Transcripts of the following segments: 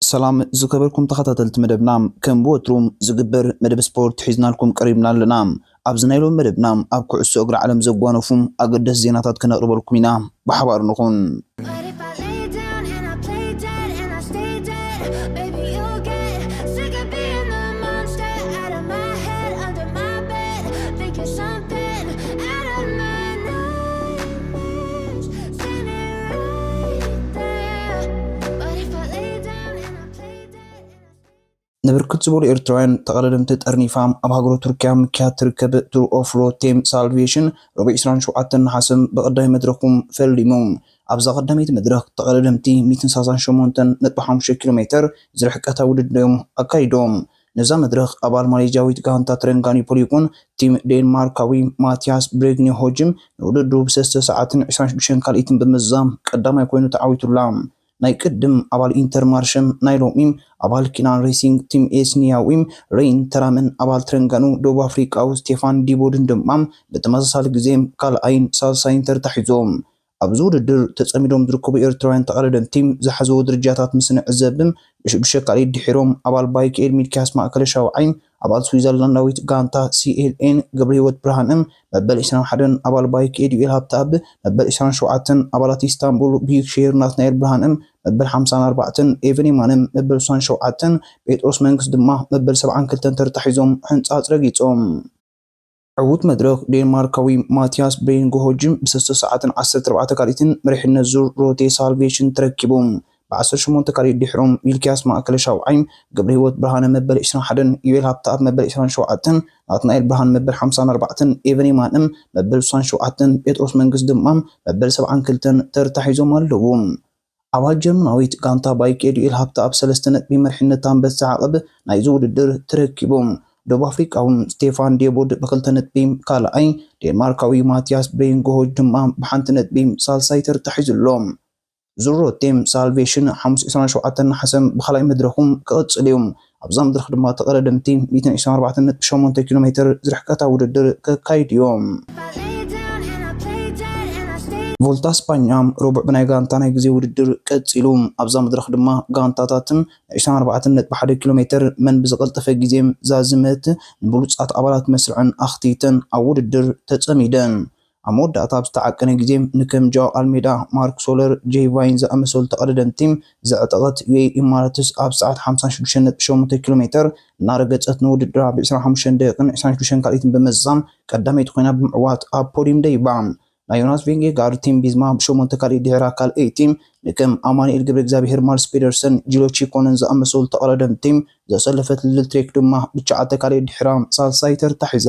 ሰላም ዝከበርኩም ተኸታተልቲ መደብና፣ ከም ብወትሩ ዝግበር መደብ ስፖርት ሒዝናልኩም ቀሪብና ኣለና። ኣብዚ ናይ ሎሚ መደብና ኣብ ኩዕሶ እግሪ ዓለም ዘጓነፉ ኣገደስቲ ዜናታት ክነቕርበልኩም ኢና። ብሓባር ንኹን። What if I lay down and I play dead and I stay dead? Baby, you'll get sick of being the monster out of my head, under my bed, thinking something out of my nightmares, standing right there. What if I lay down and I play dead and I stay ንብርክት ዝበሉ ኤርትራውያን ተቐዳደምቲ ጠርኒፋ ኣብ ሃገረ ቱርኪያ ምክያድ ትርከብ ቱር ኦፍ ሮቴም ሳልቬሽን ረቡዕ ዕስራን ሸውዓተን ነሓሰ ብቐዳማይ መድረኹም ፈሊሙ። ኣብዛ ቀዳመይቲ መድረኽ ተቐዳደምቲ ሚእትን ሰላሳን ሸሞንተን ነጥቢ ሓሙሽተ ኪሎ ሜተር ዝርሕቀታ ውድድር እዮም ኣካይዶም። ነዛ መድረኽ ኣባል ማሌዥያዊት ጋንታ ተረንጋኒ ፖሊጎን ቲም ዴንማርካዊ ማቲያስ ብሬግኒሆጅም ንውድድሩ ብሰለስተ ሰዓትን ዕስራን ሽዱሽተን ካልኢትን ብምዝዛም ቀዳማይ ኮይኑ ተዓዊቱላ። ናይ ቅድም ኣባል ኢንተር ማርሸም ናይ ሎሚ ኣባል ኪናን ሬሲንግ ቲም ኤስኒያዊ ሬን ተራምን ኣባል ትረንጋኑ ደቡብ ኣፍሪቃዊ ስቴፋን ዲቦድን ድማ ብተመሳሳሊ ግዜ ካልኣይን ሳልሳይን ተታሒዞም። ኣብዚ ውድድር ተጸሚዶም ዝርከቡ ኤርትራውያን ተቐዳደምቲ ዝሓዝዎ ደረጃታት ምስ ንዕዘብ፣ ብሽዱሽተ ካልኢት ድሒሮም ኣባል ባይክ ኤድ ሚልኪያስ ማእከለ ሻውዓይ፣ ኣባል ስዊዘርላንዳዊት ጋንታ ሲኤልኤን ገብረህይወት ብርሃነ መበል ዕስራን ሓደን፣ ኣባል ባይክ ኤድ ዩኤል ሃብተኣብ መበል ዕስራን ሸውዓተን፣ ኣባላት ኢስታንቡል ቢዩክሼር ናትናኤል ብርሃነ መበል ሓምሳን ኣርባዕተን፣ ኤቨን የማነ መበል ስሳን ሸውዓተን፣ ጴጥሮስ መንግስ ድማ መበል ሰብዓን ክልተን ተርታሒዞም ሕንጻጽ ረጊጾም። ዕዉት መድረኽ ዴንማርካዊ ማቲያስ ብሬንጎሆጅ ብሰለስተ ሰዓትን ዓሰርተ ኣርባዕተ ካልኢትን መሪሕነት ዙር ሮቴ ሳልቬሽን ተረኪቡ። ብዓሰርተ ሸሞንተ ካልኢት ድሕሮም ሚልኪያስ ማእከለ ሻውዓይ፣ ገብረህይወት ብርሃነ መበል ዕስራን ሓደን፣ ዩኤል ሃብተኣብ መበል ዕስራን ሸውዓተን፣ ናትናኤል ብርሃን መበል ሓምሳን ኣርባዕተን፣ ኤቨን የማነ መበል ስሳን ሸውዓተን፣ ጴጥሮስ መንግስ ድማ መበል ሰብዓን ክልተን ተርታሒዞም ኣለዉ። ኣባል ጀርመናዊት ጋንታ ባይክ ኤድ ዩኤል ሃብተኣብ ሰለስተ ነጥቢ መሪሕነት ኣንበሳ ዓቐብ ናይዚ ውድድር ተረኪቡ። ደቡብ ኣፍሪቃዊ ስቴፋን ዴቦድ ብክልተ ነጥቢ ካልኣይ፣ ዴንማርካዊ ማቲያስ ብሬንጎሆጅ ድማ ብሓንቲ ነጥቢ ሳልሳይ ተርታሒዙ ኣሎ። ዙር ሮቴም ሳልቬሽን ሓሙስ ዕስራን ሸውዓተን ነሓሰ ብኻልኣይ መድረኹም ክቕጽል እዩ። ኣብዛ መድረኽ ድማ ተቐዳደምቲ ሚእትን ዕስራን ኣርባዕተን ነጥቢ ሸሞንተ ኪሎ ሜተር ዝርሕቀታ ውድድር ከካይዱ እዮም። ቮልታ ስፓኛ ረቡዕ ብናይ ጋንታ ናይ ግዜ ውድድር ቀጺሉ። ኣብዛ መድረኽ ድማ ጋንታታት ዕስራን ኣርባዕተን ነጥቢ ሓደ ኪሎ ሜተር መን ብዝቐልጠፈ ግዜ ዛዝመት ንብሉጻት ኣባላት መስርዐን ኣኽቲተን ኣብ ውድድር ተጸሚደን። ኣብ መወዳእታ ኣብ ዝተዓቀነ ግዜ ንከም ጃኦ ኣልሜዳ፣ ማርክ ሶለር፣ ጄይ ቫይን ዝኣመሰሉ ተቐዳደምቲ ዘዕጠቐት ዩኤኢ ኢማራትስ ኣብ ሰዓት ሓምሳን ሽዱሽተን ነጥቢ ሸሞንተ ኪሎ ሜተር እናረገጸት ንውድድራ ብ ዕስራን ሓሙሽተን ደቂቕን ዕስራን ሽዱሽተን ካልኢትን ብምዝዛም ቀዳመይቲ ኮይና ብምዕዋት ኣብ ፖዲየም ደይባ። ናይ ዮናስ ቬንጌጋርድ ቲም ቢዝማ ብሸሞንተ ካልኢት ድሕራ ካልኣይቲ፣ ንከም ኣማኑኤል ገብረ እግዚኣብሄር፣ ማርስ ፔደርሰን፣ ጂሎ ቺኮነን ዝኣመሰሉ ተቐዳደምቲ ዘሰለፈት ሊድል ትሬክ ድማ ብትሽዓተ ካልኢት ድሕራ ሳልሳይ ተርታ ሒዛ።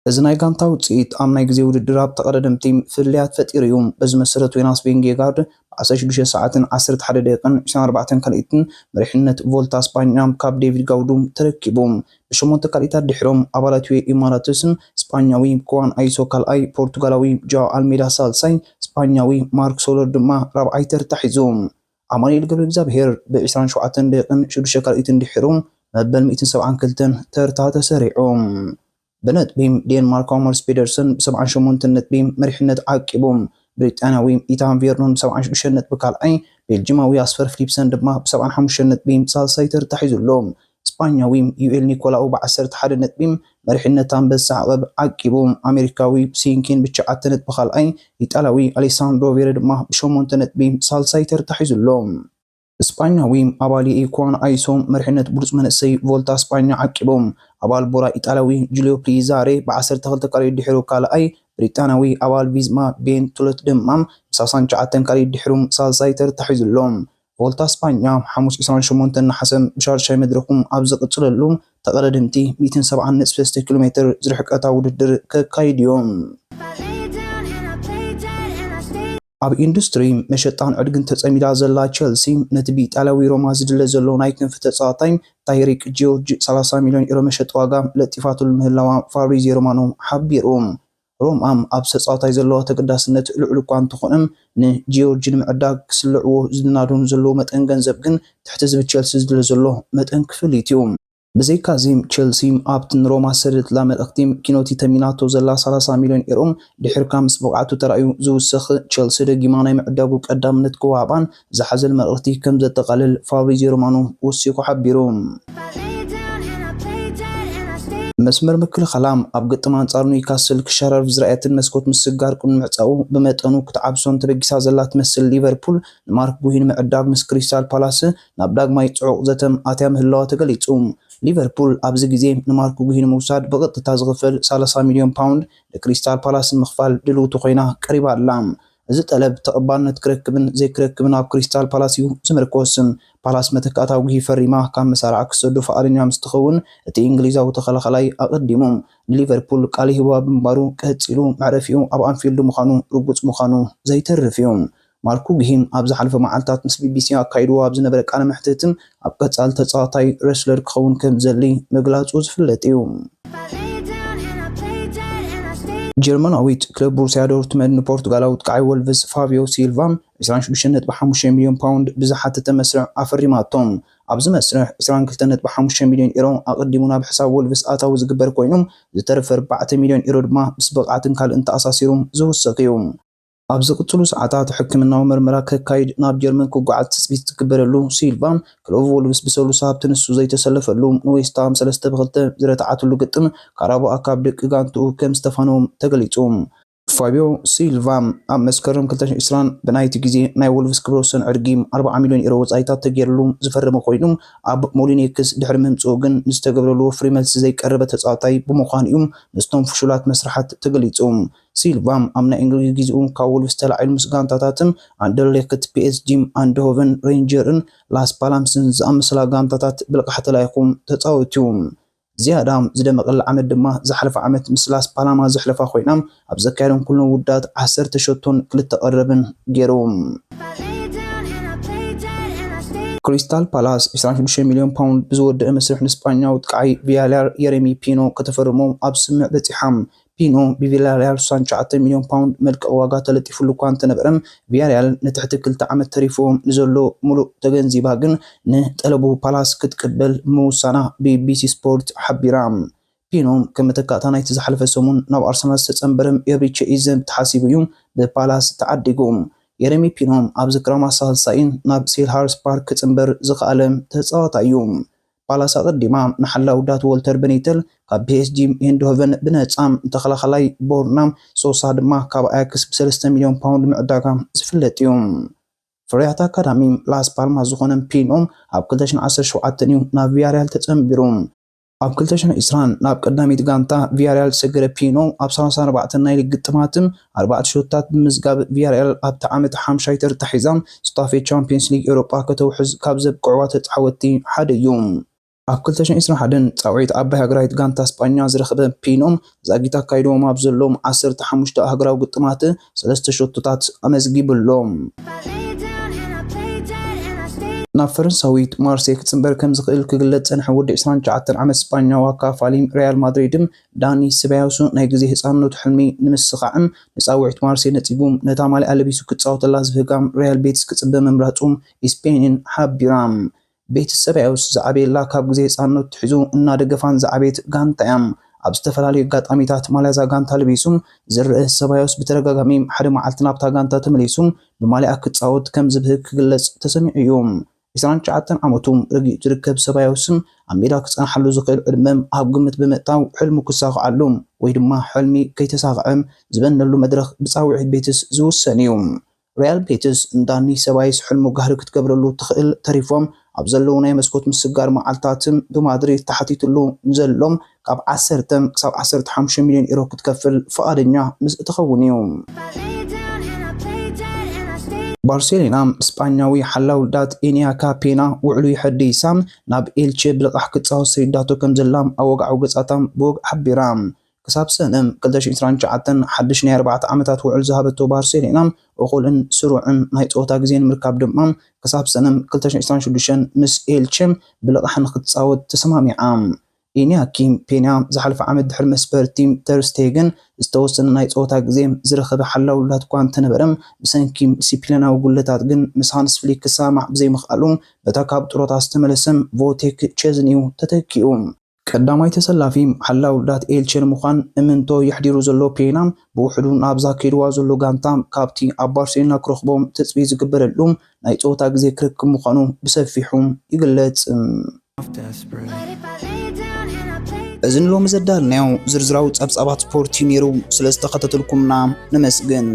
እዚ ናይ ጋንታ ውጽኢት ኣብ ናይ ግዜ ውድድር ኣብ ተቐዳደምቲ ፍልልያት ፈጢሩ እዩ። በዚ መሰረት ዮናስ ቬንጌጋርድ ብ ዓሰርተ ሽዱሽተ ሰዓትን ዓሰርተ ሓደ ደቂቕን ዕስራን ኣርባዕተን ካልኢትን መሪሕነት ቮልታ ስፓኛ ካብ ዴቪድ ጋውዱ ተረኪቡ። ብሸሞንተ ካልኢታት ድሕሮም ኣባላት ዩኤኢ ኢማራትስን ስፓኛዊ ኩዋን ኣይሶ ካልኣይ፣ ፖርቱጋላዊ ጃኦ ኣልሜዳ ሳልሳይ፣ ስፓኛዊ ማርክ ሶለር ድማ ራብዓይ ተርታ ሒዙ። ኣማኑኤል ገብረ እግዚኣብሄር ብዕስራን ሸውዓተን ደቂቕን ሽዱሽተ ካልኢትን ድሒሩ መበል ሚእትን ሰብዓን ክልተን ተርታ ተሰሪዑ። ብነጥቢ ዴንማርካዊ ማርስ ፔደርሰን ብሰብዓን ሸሞንተን ነጥቢ መሪሕነት ዓቂቡ። ብሪጣንያዊ ኢታን ቬርኖን ብሰብዓን ሽዱሽተን ነጥቢ ካልኣይ፣ ቤልጂማዊ ኣስፈር ፊሊፕሰን ድማ ብሰብዓን ሓሙሽተን ነጥቢ ሳልሳይ ተርታ ሒዙ ኣሎ። ስፓኛዊ ዩኤል ኒኮላኡ ብዓሰርተ ሓደ ነጥቢ መሪሕነት ኣንበሳ ዓቐብ ዓቂቡ። ኣሜሪካዊ ሲንኪን ብትሽዓተ ነጥቢ ካልኣይ፣ ኢጣልያዊ ኣሌሳንድሮ ቬረ ድማ ብሸሞንተ ነጥቢ ሳልሳይ ተርታ ሒዙ ኣሎ። ስጳኛዊ ኣባል የኢኳን ኣይሶ መሪሕነት ብሉጽ መንእሰይ ቮልታ ስጳኛ ዓቂቡ። ኣባል ቦራ ኢጣልያዊ ጁልዮ ፕሊዛሬ ብ ዓሰርተ ክልተ ካልኣይ ድሒሩ ካልኣይ፣ ብሪጣንያዊ ኣባል ቪዝማ ቤን ቱለት ድማ ብ ሰላሳን ትሽዓተን ካልኣይ ድሒሩ ሳልሳይ ተርታ ሒዙ ኣሎ። ቮልታ ስጳኛ ሓሙስ ዕስራን ሸሞንተን ነሓሰ ብሻድሻይ መድረኹ ኣብ ዝቕጽለሉ ተቐዳደምቲ ሚእትን ሰብዓን ነጥቢ ሰለስተ ኪሎ ሜትር ዝርሕቀታ ውድድር ከካይድ እዮም። ኣብ ኢንዱስትሪ መሸጣን ዕድግን ተጸሚዳ ዘላ ቸልሲ፣ ነቲ ብኢጣልያዊ ሮማ ዝድለ ዘሎ ናይ ክንፊ ተጻዋታይ ታይሪክ ጂዮርጅ ሰላሳ ሚልዮን ዩሮ መሸጢ ዋጋ ለጢፋትሉ ምህላዋ ፋብሪዚዮ ሮማኖ ሓቢሩ። ሮማ ኣብ ተጻዋታይ ዘለዋ ተገዳስነት ልዑል እኳ እንተኾነ፣ ንጂዮርጅ ንምዕዳግ ክስልዕዎ ዝድናዶም ዘለዉ መጠን ገንዘብ ግን ትሕቲ እዚ ብቸልሲ ዝድለ ዘሎ መጠን ክፍሊት እዩ። ብዘይካዚ፣ ቸልሲ ኣብቲ ንሮማ ዝሰደደትላ መልእኽቲ፣ ኪኖቲ ተሚናቶ ዘላ ሰላሳ ሚልዮን ዩሮ ድሒርካ ምስ ብቕዓቱ ተራእዩ ዝውሰኽ፣ ቸልሲ ደጊማ ናይ ምዕዳጉ ቀዳምነት ክወሃባን ዝሓዘል መልእኽቲ ከም ዘጠቓልል ፋብሪዚዮ ሮማኖ ወሲኹ ሓቢሩ። መስመር ምክልኻላ ኣብ ግጥም ኣንጻር ኒውካስል ክሸራርፍ ዝረኣየትን መስኮት ምስጋር ቅድሚ ምዕጻኡ ብመጠኑ ክትዓብሶን ተበጊሳ ዘላ ትመስል ሊቨርፑል፣ ንማርክ ጉሂ ንምዕዳግ ምስ ክሪስታል ፓላስ ናብ ዳግማይ ጽዑቕ ዘተ ኣትያ ምህላዋ ተገሊጹ። ሊቨርፑል ኣብዚ ግዜ ንማርክ ጉሂ ንምውሳድ ብቐጥታ ዝኽፈል ሰላሳ ሚልዮን ፓውንድ ንክሪስታል ፓላስ ንምኽፋል ድልውቲ ኮይና ቀሪባ ኣላ። እዚ ጠለብ ተቐባልነት ክረክብን ዘይክረክብን ኣብ ክሪስታል ፓላስ እዩ ዝምርኮስ። ፓላስ መተካእታ ጉሂ ፈሪማ ካብ መሳርዓ ክሰዶ ፍቓደኛ ምስ ትኸውን፣ እቲ እንግሊዛዊ ተኸላኻላይ ኣቐዲሙ ንሊቨርፑል ቃል ይህባ ብምንባሩ፣ ቀጺሉ መዕረፊኡ ኣብ ኣንፊልድ ምዃኑ ርጉጽ ምዃኑ ዘይተርፍ እዩ። ማርኩ ጉሂ ኣብ ዝሓለፈ መዓልታት ምስ ቢቢሲ ኣካይድዎ ኣብ ዝነበረ ቃለ መሕትት፣ ኣብ ቀጻሊ ተጻዋታይ ረስለር ክኸውን ከም ዝደሊ ምግላጹ ዝፍለጥ እዩ። ጀርመናዊት ክለብ ቦሩስያ ዶርትመንድ ንፖርቱጋላዊ ኣጥቃዓይ ወልቭስ ፋብዮ ሲልቫ ዕስራን ሽዱሽተን ነጥቢ ሓሙሽተ ሚልዮን ፓውንድ ብዝሓተተ መስርሕ ኣፈሪማቶ። ኣብዚ መስርሕ ዕስራን ክልተን ነጥቢ ሓሙሽተ ሚልዮን ዩሮ ኣቐዲሙ ናብ ሕሳብ ወልቭስ ኣታዊ ዝግበር ኮይኑ፣ ዝተረፈ ኣርባዕተ ሚልዮን ዩሮ ድማ ምስ ብቕዓትን ካልእን ተኣሳሲሩ ዝውሰኽ እዩ። ኣብ ዝቕጽሉ ሰዓታት ሕክምናዊ መርመራ ከካይድ ናብ ጀርመን ክጓዓዝ ትጽቢት ዝግበረሉ ሲልቫ፣ ክለቡ ወልቭስ ብሰሉስ ኣብቲ ንሱ ዘይተሰለፈሉ ንዌስትሃም ሰለስተ ብኽልተ ዝረትዓትሉ ግጥም ካራባኦ ካፕ ደቂ ጋንትኡ ከም ዝተፋነዎም ተገሊጹ። ፋቢዮ ሲልቫ ኣብ መስከረም ክልተ ሽሕን ዕስራን ብናይቲ ግዜ ናይ ወልቭስ ክብረ ወሰን ዕርጊ ኣርብዓ ሚልዮን ዩሮ ወጻኢታት ተገይርሉ ዝፈረመ ኮይኑ፣ ኣብ ሞሊኔክስ ድሕሪ ምምጽኡ ግን ንዝተገብረሉ ወፍሪ መልሲ ዘይቀረበ ተጻዋታይ ብምዃኑ እዩ ምስቶም ፍሹላት መስርሓት ተገሊጹ። ሲልቫ ኣብ ናይ እንግሊዝ ግዜኡ ካብ ወልቭስ ተላዒሉ ምስ ጋንታታትን ኣንደርሌክት፣ ፒኤስጂ፣ ኣንድሆቨን፣ ሬንጀርን ላስ ፓላምስን ዝኣመሰላ ጋንታታት ብልቃሕ ተላኢኹ ተጻዊቱ እዩ። ዝያዳ ዝደመቐላ ዓመት ድማ ዝሓለፈ ዓመት ምስ ላስ ፓላማ ዘሕለፋ ኮይና፣ ኣብ ዘካየዶም ኩሎም ውዳት ዓሰርተ ሸቶን ክልተ ቀረብን ገይሩ። ክሪስታል ፓላስ ዕስራን ሽዱሽተ ሚልዮን ፓውንድ ብዝወደአ መስርሕ ንስጳኛዊ ኣጥቃዓይ ቪያሪያል የረሚ ፒኖ ከተፈርሞ ኣብ ስምምዕ በጺሓ። ፒኖ ብቪያሪያል ስሳን ትሽዓተ ሚልዮን ፓውንድ መልቀቒ ዋጋ ተለጢፉሉ እኳ እንተነበረ፣ ቪያሪያል ንትሕቲ ክልተ ዓመት ተሪፍዎ ንዘሎ ምሉእ ተገንዚባ ግን ንጠለቡ ፓላስ ክትቅበል ምውሳና ቢቢሲ ስፖርት ሓቢራ። ፒኖ ከም መተካእታ ናይቲ ዝሓለፈ ሰሙን ናብ ኣርሰናል ዝተጸንበረ ኤብሪቼ ኢዘ ተሓሲቡ እዩ ብፓላስ ተዓዲጉ። የረሚ ፒኖ ኣብ ዝክራም ሳልሳይን ናብ ሴልሃርስ ፓርክ ክጽንበር ዝኸኣለ ተጻዋታይ እዩ። ፓላስ ኣቐዲማ ንሓላው ዳት ዎልተር በኔተል ካብ ፒኤስጂ ኤንድሆቨን ብነጻ፣ ንተኸላኻላይ ቦርና ሶሳ ድማ ካብ ኣያክስ ብሰለስተ ሚልዮን ፓውንድ ምዕዳጋ ዝፍለጥ እዩ። ፍርያት ኣካዳሚ ላስ ፓልማስ ዝኾነ ፒኖ ኣብ ክልተ ሽሕን ዓሰርተ ሸውዓተን እዩ ናብ ቪያሪያል ተጸንቢሩ። ኣብ ክልተ ሽሕን ዕስራን ናብ ቀዳመይቲ ጋንታ ቪያሪያል ዝሰገረ ፒኖ፣ ኣብ ሰላሳን ኣርባዕተን ናይ ሊግ ግጥማት ኣርባዕተ ሸቶታት ብምምዝጋብ፣ ቪያሪያል ኣብቲ ዓመት ሓምሻይ ተርታ ሒዛ ሱታፌ ቻምፒየንስ ሊግ ኤውሮጳ ከተውሕዝ ካብ ዘብቅዕዋ ተጻወትቲ ሓደ እዩ። ኣብ ክልተ ሽሕን ዕስራን ሓደን ጻውዒት ዓባይ ሃገራዊት ጋንታ ስጳኛ ዝረኸበ ፒኖ፣ ዛጊት ኣካይድዎም ኣብ ዘለዎም ዓሰርተ ሓሙሽተ ኣህጉራዊ ግጥማት ሰለስተ ሸቶታት ኣመዝጊቡ ኣሎ። ናብ ፈረንሳዊት ማርሴይ ክጽንበር ከም ዝኽእል ክግለጽ ጸንሐ ወዲ ዕስራን ትሽዓተን ዓመት ስጳኛዊ ኣካፋሊ ሪያል ማድሪድ ዳኒ ሰባዮስ ናይ ግዜ ህጻንነቱ ሕልሚ ንምስኻዕን ንጻውዒት ማርሴይ ነጺጉ ነታ ማልያ ለቢሱ ክጻወተላ ዝብህጋ ሪያል ቤቲስ ክጽበ ምምራጹ ኢስፔንን ሓቢራ። ቤቲስ ሰባዮስ ዝዓበየላ ካብ ግዜ ህጻንነቱ ኣትሒዙ እናደገፋን ዝዓበየት ጋንታ እያ። ኣብ ዝተፈላለዩ ኣጋጣሚታት ማልያ እዛ ጋንታ ለቢሱ ዝረአ ሰባዮስ ብተደጋጋሚ ሓደ መዓልቲ ናብታ ጋንታ ተመሊሱ ብማልያ ክጻወት ከም ዝብህግ ክግለጽ ተሰሚዑ እዩ። ዕስራን ትሽዓተን ዓመቱ ርጊኡ ዝርከብ ሰባዮስ ኣብ ሜዳ ክጸንሓሉ ዝኽእል ዕድመ ኣብ ግምት ብምእታው ሕልሙ ክሳኽዓሉ ወይ ድማ ሕልሚ ከይተሳኽዐ ዝበነሉ መድረኽ ብጻውዒት ቤቲስ ዝውሰን እዩ። ሪያል ቤቲስ ንዳኒ ሰባዮስ ሕልሙ ጋህሪ ክትገብረሉ ትኽእል ተሪፎም ኣብ ዘለዉ ናይ መስኮት ምስጋር መዓልታት ብማድሪድ ተሓቲትሉ ንዘሎ ካብ ዓሰርተ ክሳብ ዓሰርተ ሓሙሽተ ሚልዮን ዩሮ ክትከፍል ፍቓደኛ ምስ እትኸውን እዩ። ባርሴሎና ስጳኛዊ ሓላው ዳት ኤንያካ ፔና ውዕሉ ይሐዲሳ ናብ ኤልቼ ብልቓሕ ክጻወት ሰይዳቶ ከም ዘላ ኣብ ወግዓዊ ገጻታ ብወግዒ ሓቢራ። ክሳብ ሰነ ክልተ ሽሕን ዕስራን ትሽዓተን ሓድሽ ናይ ኣርባዕተ ዓመታት ውዕል ዝሃበቶ ባርሴሎና፣ እኹልን ስሩዕን ናይ ጸወታ ግዜ ንምርካብ ድማ ክሳብ ሰነ ክልተ ሽሕን ዕስራን ሽዱሽተን ምስ ኤልቼ ብልቓሕ ንክትጻወት ተሰማሚዓ። ኢኒያኪ ፔንያ ዝሓለፈ ዓመት ድሕሪ መስበርቲ ተርስቴ ግን ዝተወሰነ ናይ ጸወታ ግዜ ዝረኸበ ሓላው ላት እኳ እንተነበረ፣ ብሰንኪ ዲሲፕሊናዊ ጉለታት ግን ምስ ሃንስ ፍሊክ ክሰማማዕ ብዘይምኽኣሉ፣ በታ ካብ ጥሮታ ዝተመለሰ ቮቴክ ቼዝን እዩ ተተኪኡ። ቀዳማይ ተሰላፊ ሓላው ላት ኤልቼ ንምዃን እምንቶ የሕዲሩ ዘሎ ፔና፣ ብውሕዱ ናብዛ ከይድዋ ዘሎ ጋንታ ካብቲ ኣብ ባርሴሎና ክረኽቦ ትጽቢት ዝግበረሉ ናይ ጸወታ ግዜ ክረክብ ምዃኑ ብሰፊሑ ይግለጽ። እዚ ንሎሚ ዘዳልናዮ ዝርዝራዊ ጸብጻባት ስፖርት እዩ ነይሩ። ስለ ዝተኸታተልኩምና ነመስግን።